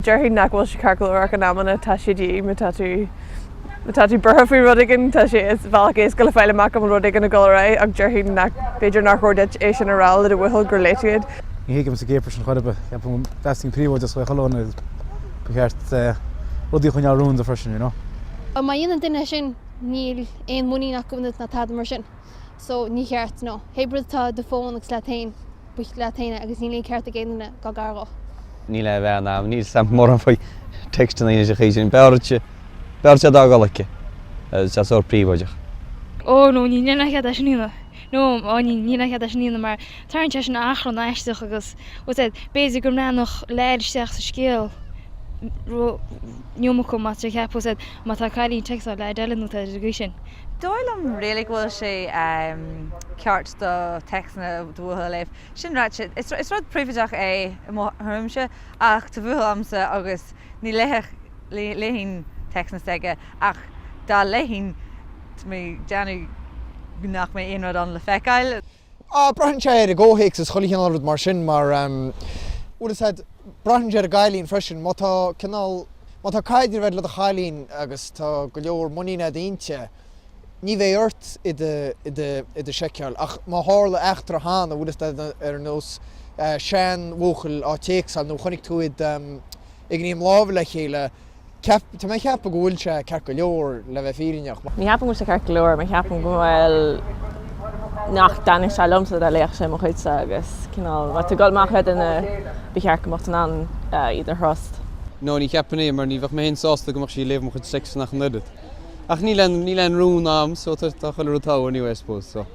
Déarfainn nach bhfuil sé ceart go leor ach in amanna tá sé de dhíth má tá tú má tá tú buartha faoi rud éigin tá sé is bealach éasca le fáil amach an bhfuil rud éigin ag dul ar aghaidh ach déarfainn nach b'fhéidir nár chóir duit é sin a rá le do bhuachaill gur léigh tú iad. Ní thuigimse an gcéapar sin chor ar bith. Ceapaim go dteastaíonn príobháideachas ó chuile dhuine agus ba cheart rudaí a choinneáil rúnda freisin, you know. Má dhéanann duine sin níl aon muinín acu ionat ná tada mar sin so ní cheart no. Pé rud atá i do fón agus leat féin. Ba leat féin é agus níl aon ceart ag aon duine dul gar dhó. Níl aon bhean a'm, níl 's a'm mórán faoi textanna anois an chaoi sin. B'fhearr duitse, b'fhearr duit a fhágáil aici. Tá sé sórt príobháideach. Ó no níl aon chead é sin a dhéanamh. No, ó níl, níl aon chead é sin a dhéanamh mar tarraingíonn sé sin achrann aisteach agus, bhfuil 's a'd, b'fhéidir go mbreathnódh leaid isteach sa scéal an iomarca má tá sé ag ceapadh, bhfuil 's a'd, má tá cailín ag textáil leaid eile nó tá ar an gcaoi sin. Dóigh liom really go bhfuil sé ceart do téacsanna do bhuachaill a léamh. Sin ráite, is rud príobháideach é i mo thuairimse ach tá buachaill agamsa agus ní léifinn téacsanna s'aige ach dá léifinn tá mé ag déanamh nach mbeidh aon rud ann le feiceáil. Ah, braitheann sé ar an gcomhthéacs is chuile chineál rud mar sin mar, bhfuil fhios a'd, braitheann sé ar an gcailín freisin. Má tá cineál, má tá caidreamh a'd le do chailín agus tá go leor muinín a'd inti, ní bheidh ort iad a, iad a, iad a seiceáil. Ach má tharla eachtra cheana, bhfuil fhios a'd, ar nós sean-bhuachaill á téacsáil nó chonaic tú iad ag ní lámha le chéile, Ceap, tá mé ag ceapadh go bhfuil sé ceart go leor, le bheith fírinneach. Ní cheapaim go bhfuil sé ceart go leor, mar ceapaim go bhfuil, nach dtaitneodh sé liomsa dá léifeadh sé mo chuidse agus cineál, má tá tú ag dul amach le duine ba cheart go mbeadh tú in ann iad a thrust. No, ní cheapfainn é, mar ní bheadh mé féin sásta go mbeadh sí ag léamh mo chuid téacsanna ach an oiread. Ach níl aon, níl aon rún a'm, so tá chuile rud togha anyway, I suppose, so.